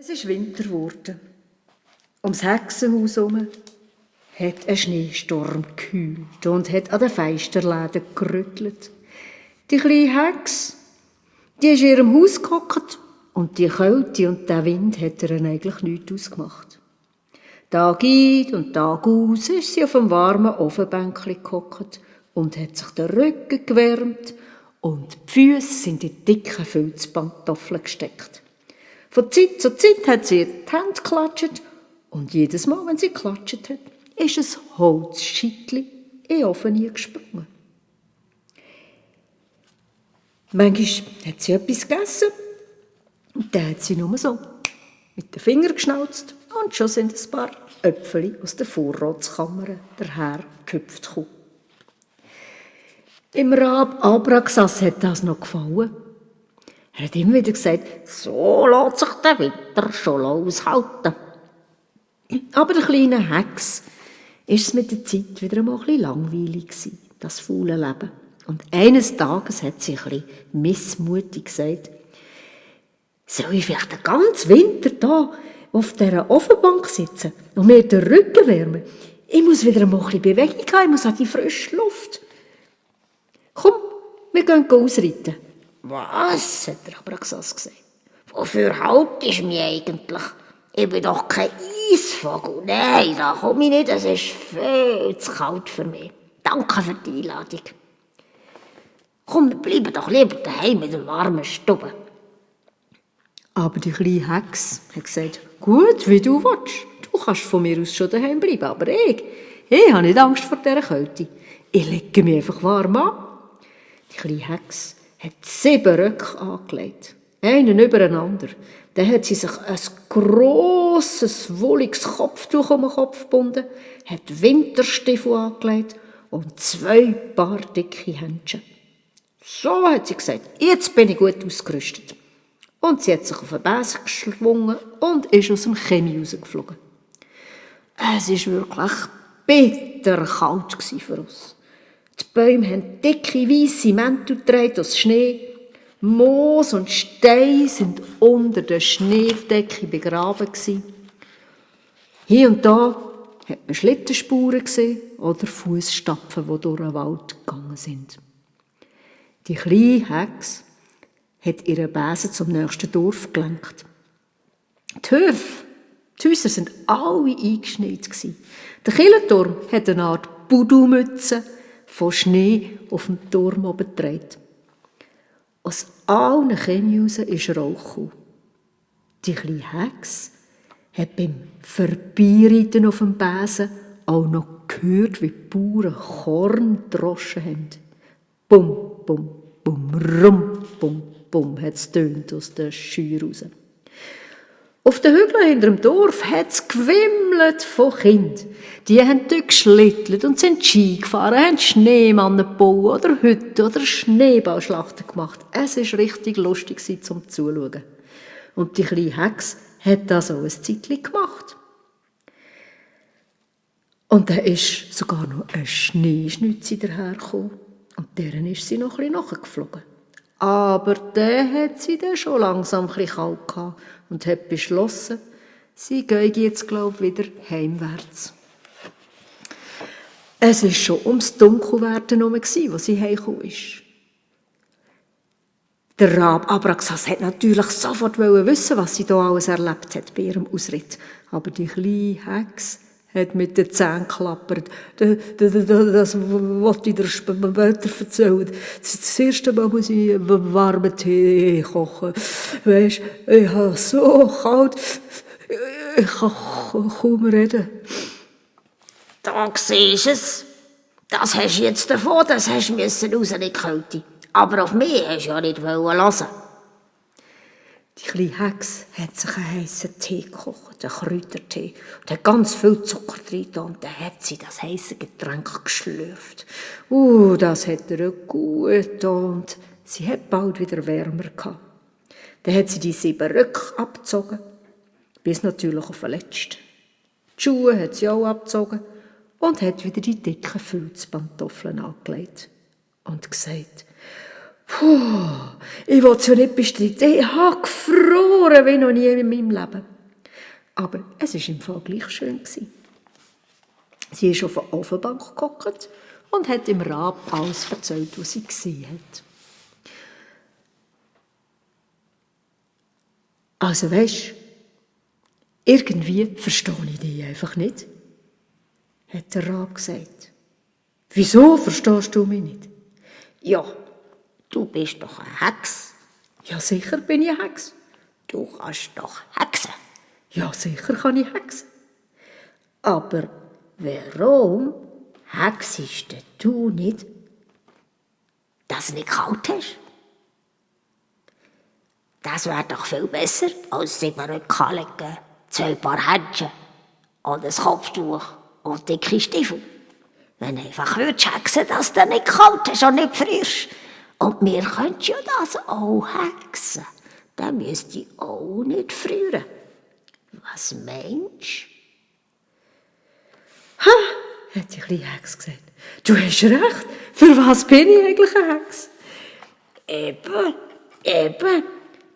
Es ist Winter geworden. Ums Hexenhaus herum hat ein Schneesturm gehüllt und hat an den Fensterläden gerüttelt. Die kleine Hex, die ist in ihrem Haus gehockt und die Kälte und der Wind hat ihr eigentlich nichts ausgemacht. Tag ein und Tag aus ist sie auf einem warmen Ofenbänkchen gehockt und hat sich den Rücken gewärmt und die Füße sind in dicken Filzpantoffeln gesteckt. Von Zeit zu Zeit hat sie die Hände geklatscht und jedes Mal, wenn sie geklatscht hat, ist ein Holzscheitchen in den Ofen gesprungen. Manchmal hat sie etwas gegessen und dann hat sie nur so mit den Fingern geschnauzt und schon sind ein paar Äpfel aus der Vorratskammer dahergehüpft gekommen. Im Rab Abraxas hat das noch gefallen. Er hat immer wieder gesagt, so lässt sich der Winter schon aushalten. Aber der kleinen Hex ist es mit der Zeit wieder einmal ein bisschen langweilig gewesen, das faule Leben. Und eines Tages hat sie ein bisschen missmutig gesagt, soll ich vielleicht den ganzen Winter da auf dieser Ofenbank sitzen und mir den Rücken wärmen? Ich muss wieder einmal ein bisschen Bewegung haben, ich muss an die frische Luft. Komm, wir gehen ausreiten. Was? Hat der Abraxas gesagt. Wofür haltest du mich eigentlich? Ich bin doch kein Eisvogel. Nein, da komme ich nicht, es ist viel zu kalt für mich. Danke für die Einladung. Komm, wir bleiben doch lieber daheim in der warmen Stube. Aber die kleine Hex hat gesagt, gut, wie du willst. Du kannst von mir aus schon daheim bleiben, aber ich habe nicht Angst vor dieser Kälte. Ich lege mich einfach warm an. Die kleine Hex hat 7 Röcke angelegt, einen übereinander. Dann hat sie sich ein grosses, wolliges Kopftuch um den Kopf gebunden, hat Winterstiefel angelegt und 2 Paar dicke Händchen. So hat sie gesagt, jetzt bin ich gut ausgerüstet. Und sie hat sich auf den Besen geschwungen und ist aus dem Chemie rausgeflogen. Es war wirklich bitterkalt für uns. Die Bäume haben dicke, weisse Mäntel getragen aus Schnee. Moos und Steine sind unter der Schneedecke begraben gewesen. Hier und da hat man Schlittenspuren gesehen oder Fußstapfen, die durch den Wald gegangen sind. Die kleine Hex hat ihren Besen zum nächsten Dorf gelenkt. Die Höfe, die Häuser waren alle eingeschneit gewesen. Der Kirchenturm hat eine Art Budumütze von Schnee auf dem Turm oben getragen. Aus allen Chemien raus ist Rauch gekommen. Die kleine Hex hat beim Vorbeireiten auf dem Besen auch noch gehört, wie die Bauern Korn gedroschen haben. Bum, bum, bum, rum, bum, bum, hat es tönt aus den Scheuern raus. Auf den Hügeln hinter dem Dorf hat es gewimmelt von Kindern. Die haben dort geschlittelt und sind Ski gefahren, haben Schneemannen gebaut oder Hütten oder Schneeballschlachten gemacht. Es war richtig lustig zum Zuschauen. Und die kleine Hex hat das auch ein Zeitchen gemacht. Und dann ist sogar noch ein Schneeschnitzi dahergekommen. Und deren ist sie noch ein bisschen nachgeflogen. Aber dann hat sie dann schon langsam ein bisschen kalt gehabt und hat beschlossen, sie gehe jetzt, glaube ich, wieder heimwärts. Es war schon ums Dunkelwerden herum, als sie heimgekommen ist. Der Rab Abraxas hat natürlich sofort wissen, was sie da alles erlebt hat bei ihrem Ausritt. Aber die kleine Hex hat mit den Zähnen geklappert. Das wollte ich dir später erzählen. Das erste Mal muss ich warmen Tee kochen. Weisst, ich habe so kalt, ich kann kaum reden. Da siehst du es. Das hast du jetzt davon, das hast du raus in die Kälte. Aber auf mich hast du ja nicht hören. Die kleine Hex hat sich einen heissen Tee gekocht, einen Kräutertee, und hat ganz viel Zucker drin und dann hat sie das heisse Getränk geschlürft. Das hat ihr gut getan und sie hat bald wieder wärmer gehabt. Dann hat sie die 7 Röcke abgezogen, bis natürlich auf den letzten. Die Schuhe hat sie auch abgezogen und hat wieder die dicken Filzpantoffeln angelegt und gesagt, Ich will es ja nicht bestreiten. Ich habe gefroren wie noch nie in meinem Leben. Aber es war im Fall gleich schön. Sie ist auf der Ofenbank gehockt und hat dem Rab alles erzählt, was sie gesehen hat. Also weisst, irgendwie verstehe ich dich einfach nicht, hat der Rab gesagt. Wieso verstehst du mich nicht? Ja, du bist doch eine Hex. Ja, sicher bin ich eine Hex. Du kannst doch hexen. Ja, sicher kann ich hexen. Aber warum hexest du nicht, dass du nicht kalt hast? Das wäre doch viel besser, als 7 Rücken legen, 2 Paar Händchen und ein Kopftuch und dicke Stiefel. Wenn du einfach würdest hexen, dass du nicht kalt hast und nicht frierst. Und wir können ja das auch hexen. Dann müsst ihr auch nicht frieren. Was meinst Ha, hat die kleine Hex gesagt. Du hast recht. Für was bin ich eigentlich eine Hex? Eben.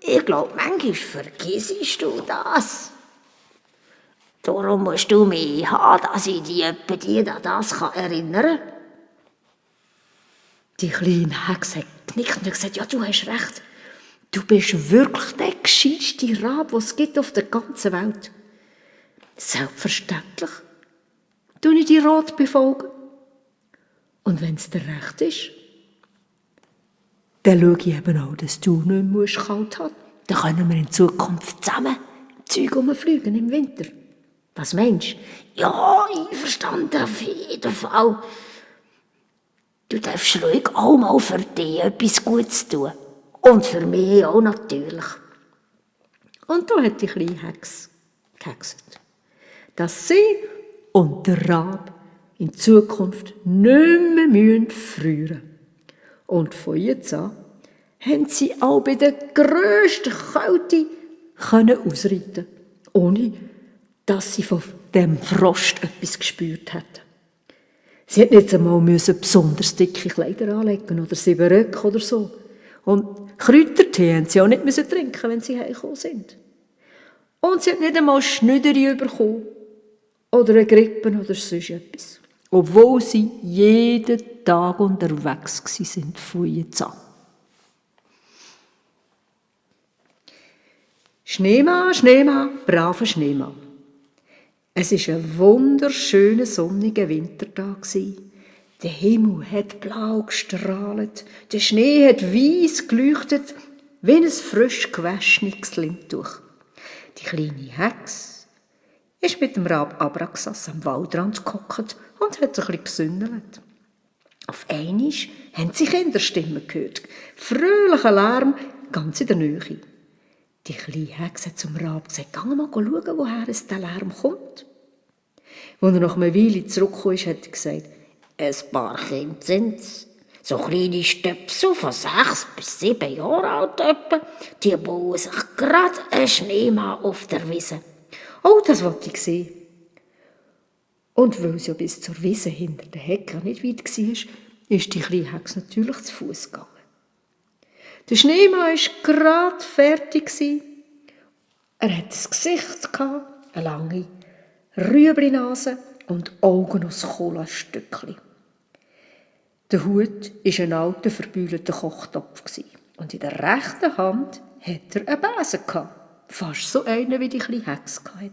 Ich glaube, manchmal vergissest du das. Darum musst du mich haben, dass ich dich an das erinnern kann. Die kleine Hex hat genickt und gesagt, ja, du hast recht. Du bist wirklich der gescheitste Rab, den es gibt auf der ganzen Welt. Selbstverständlich. Tue ich die Rat befolgen. Und wenn es dir recht ist, dann schaue ich eben auch, dass du nicht mehr kalt haben musst. Dann können wir in Zukunft zusammen Zeug rumfliegen im Winter. Was meinst du? Ja, einverstanden, auf jeden Fall. Du darfst ruhig auch mal für dich etwas Gutes tun. Und für mich auch natürlich. Und da hat die kleine Hex gehexet, dass sie und der Rab in Zukunft nicht mehr frieren müssen. Und von jetzt an haben sie auch bei der grössten Kälte ausreiten, ohne dass sie von dem Frost etwas gespürt hätten. Sie hätten nicht einmal besonders dicke Kleider anlegen oder 7 Röcke oder so. Und Kräutertee haben sie auch nicht trinken, wenn sie heimgekommen sind. Und sie hat nicht einmal Schnüderi bekommen oder eine Grippe oder sonst etwas. Obwohl sie jeden Tag unterwegs waren von jetzt an. Schneemann, Schneemann, braver Schneemann. Es war ein wunderschöner, sonniger Wintertag. Der Himmel hat blau gestrahlt, der Schnee hat weiss geleuchtet, wie ein frisch gewaschenes Lindtuch. Die kleine Hex ist mit dem Rab Abraxas am Waldrand gehockt und hat sich ein bisschen gesündelt. Auf einmal haben sie Kinderstimmen gehört, fröhlicher Lärm, ganz in der Nähe. Die kleine Hex hat zum Rab gesagt, geh mal schauen, woher der Lärm kommt. Als er nach einer Weile zurückgekommen ist, hat er gesagt, ein paar Kinder sind's. So kleine Stöpsel von 6 bis 7 Jahren alt etwa, die bauen sich gerade einen Schneemann auf der Wiese. oh, das wollte ich sehen. Und weil es ja bis zur Wiese hinter der Hecke nicht weit war, ist die kleine Hex natürlich zu Fuß gegangen. Der Schneemann war gerade fertig. Er hatte ein Gesicht, eine lange Rüebli-Nase und Augen aus Kohlastückchen. Der Hut war ein alter, verbügelter Kochtopf. Und in der rechten Hand hatte er einen Besen. Fast so einen, wie die kleine Hex hatte.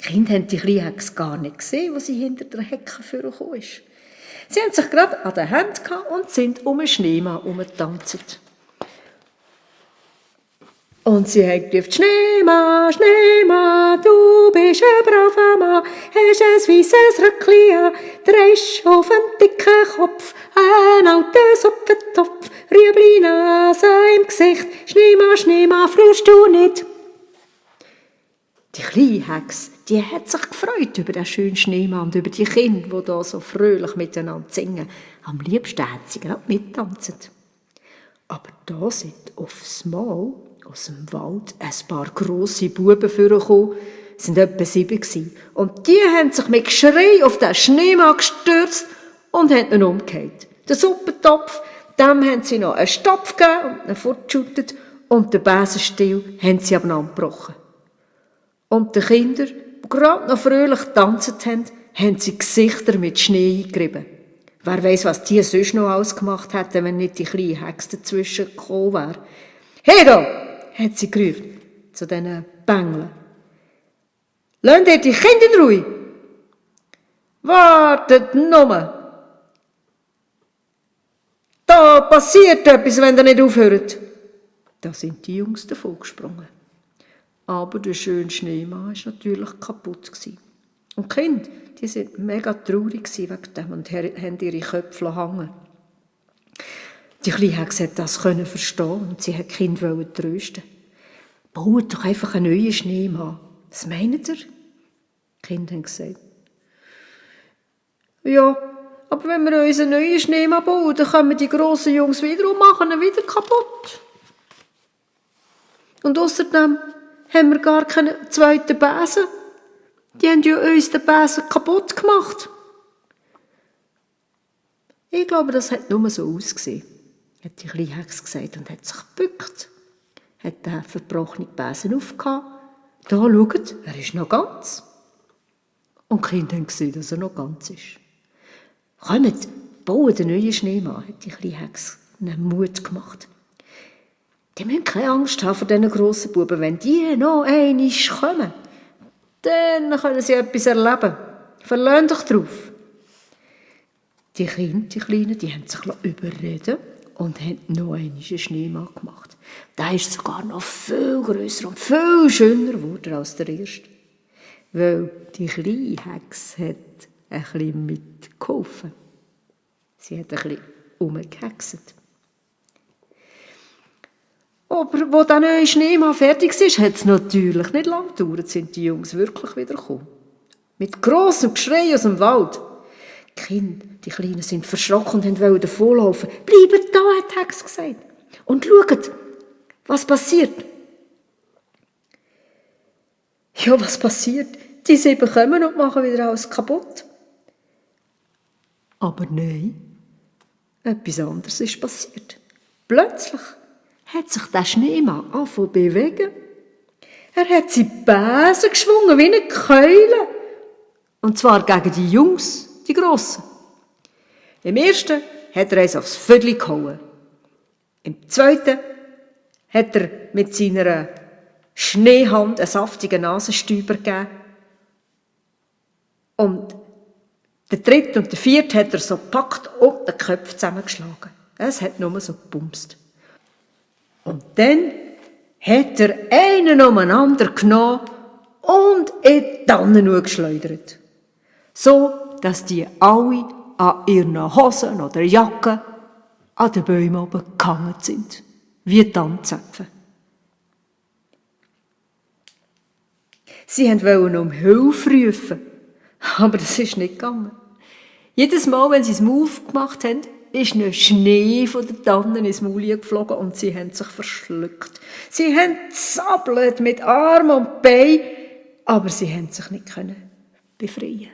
Die Kinder haben die kleine Hex gar nicht gesehen, als sie hinter der Hecke vorgekommen ist. Sie haben sich gerade an den Händen und sind um den Schneemann herumgetanzt. Und sie haben gerufen, Schneemann, Schneemann, du bist ein braver Mann, hast ein weisses Röckli an, drehst auf dem dicken Kopf, ein alter Suppentopf, Rüebli-Nase im Gesicht, Schneemann, Schneemann, frierst du nicht? Die kleine Hex, die hat sich gefreut über den schönen Schneemann und über die Kinder, die da so fröhlich miteinander singen. Am liebsten hat sie gerade mittanzen. Aber da sind aufs Mal aus dem Wald ein paar grosse Buben vorgekommen, es waren etwa 7 gewesen. Und die haben sich mit Geschrei auf den Schneemann gestürzt und haben ihn umgekehrt. Der Suppentopf, Dem haben sie noch einen Stopf gegeben und ihn fortgeschüttet und den Besenstiel haben sie abgebrochen. Und die Kinder, die gerade noch fröhlich getanzt haben, haben sie Gesichter mit Schnee eingerieben. Wer weiss, was die sonst noch alles gemacht hätten, wenn nicht die kleine Hexe dazwischen gekommen wäre. «Hey da!» hat sie gerufen zu diesen Bengeln. «Lasst ihr die Kinder in Ruhe! Wartet nur! Da passiert etwas, wenn ihr nicht aufhört!» Da sind die Jungs davon gesprungen. Aber der schöne Schneemann war natürlich kaputt. Und die Kinder, die sind mega traurig wegen dem und haben ihre Köpfe hängen. Die kleine Hexe hat das verstehen und sie hat die Kinder trösten. «Baut doch einfach einen neuen Schneemann. Was meint ihr?» Die Kinder haben gesagt. «Ja, aber wenn wir uns einen neuen Schneemann bauen, dann kommen die grossen Jungs wieder und machen ihn wieder kaputt. Und außerdem haben wir gar keinen zweiten Besen. Die haben ja uns den Besen kaputt gemacht.» «Ich glaube, das hat nur so ausgesehen», hat die kleine Hexe gesagt und hat sich gebückt. Hat den verbrochenen Besen aufgehauen. «Da, schaut, er ist noch ganz.» Und die Kinder haben gesehen, dass er noch ganz ist. «Kommt, bauen den neuen Schneemann», hat die kleine Hexe einen Mut gemacht. «Die müssen keine Angst haben vor diesen grossen Buben. Wenn die noch einmal kommen, dann können sie etwas erleben. Verlasst euch drauf.» Die Kinder, die Kleinen, die haben sich überreden und haben noch einmal einen Schneemann gemacht. Der ist sogar noch viel grösser und viel schöner geworden als der erste. Weil die kleine Hexe hat ein bisschen mitgeholfen. Sie hat ein bisschen umgehexet. Aber als der neue Schneemann fertig war, hat es natürlich nicht lange gedauert, sind die Jungs wirklich wieder gekommen. Mit grossem Geschrei aus dem Wald. Die Kinder, die Kleinen, sind verschrocken und wollten davonlaufen. «Bleibt da», hat die Hexe gesagt. «Und schaut, was passiert?» «Ja, was passiert? Die 7 kommen und machen wieder alles kaputt.» Aber nein, etwas anderes ist passiert. Plötzlich hat sich der Schneemann angefangen zu bewegen. Er hat seine Besen geschwungen wie eine Keule. Und zwar gegen die Jungs, die Grossen. Im ersten hat er eins aufs Vödli gehauen. Im zweiten hat er mit seiner Schneehand einen saftigen Nasenstüber gegeben. Und der dritte und der vierte hat er so gepackt und den Köpf zusammengeschlagen. Es hat nur so gebumst. Und dann hat er einen um den anderen genommen und in die Tannen geschleudert. So, dass die alle an ihren Hosen oder Jacken an den Bäumen oben gehangen sind. Wie Tannzäpfe. Sie wollten um Hilfe rufen, aber das ist nicht gegangen. Jedes Mal, wenn sie das Maul aufgemacht haben, ist ein Schnee von den Tannen ins Maul geflogen und sie haben sich verschluckt. Sie haben gesabbelt mit Arm und Bein, aber sie haben sich nicht befreien.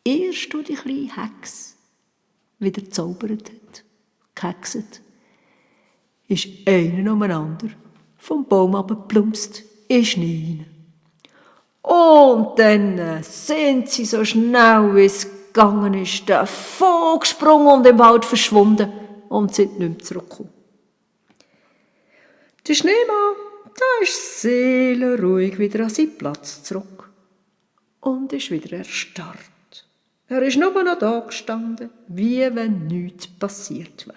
Erst als die kleine Hexe wieder gezaubert hat, gehexet, ist einer um den anderen vom Baum abgeplumpst in den Schnee hinein. Und dann sind sie so schnell, wie es gegangen ist, davon gesprungen und im Wald verschwunden und sind nicht mehr zurückgekommen. Der Schneemann, der ist seelenruhig wieder an seinen Platz zurück und ist wieder erstarrt. Er ist nur noch da gestanden, wie wenn nichts passiert wäre.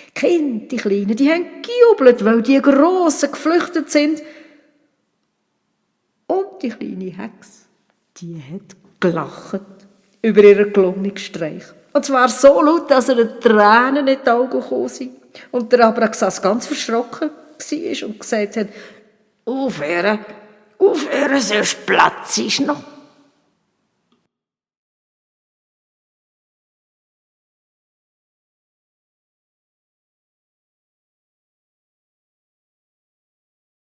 Die Kinder, die Kleinen, die haben gejubelt, weil die Grossen geflüchtet sind. Und die kleine Hexe, die hat gelacht über ihren gelungenen Streich. Und zwar so laut, dass ihr Tränen in die Augen gekommen sind. Und der Abraxas ganz verschrocken war und gesagt hat, aufhören, sonst platzt es noch.